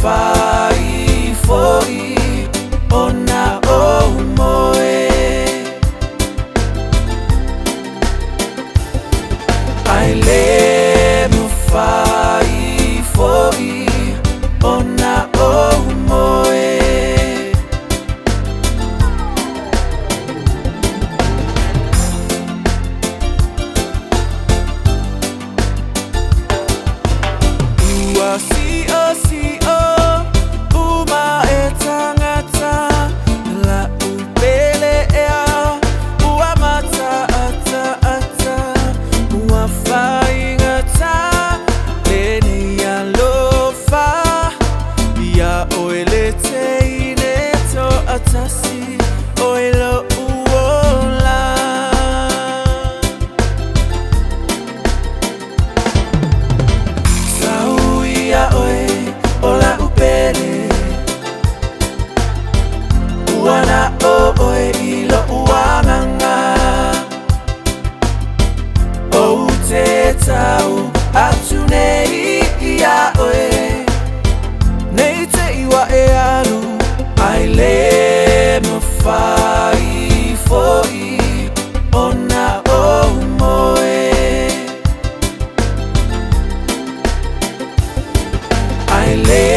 mawhai foi ona o moe. Ai le mawhai foi ona o moe. Ua sio sio uma e tangata la upele ea ua mata ata ata ua whaingata le nei alofa ia oe le teine to atasi oe lo uola. Sau ia oe o la upele ua na o oe i lo uanganga o te tau atu nei ia oe nei te iwa e alu ai le mawhai foi ona o moe. Ai le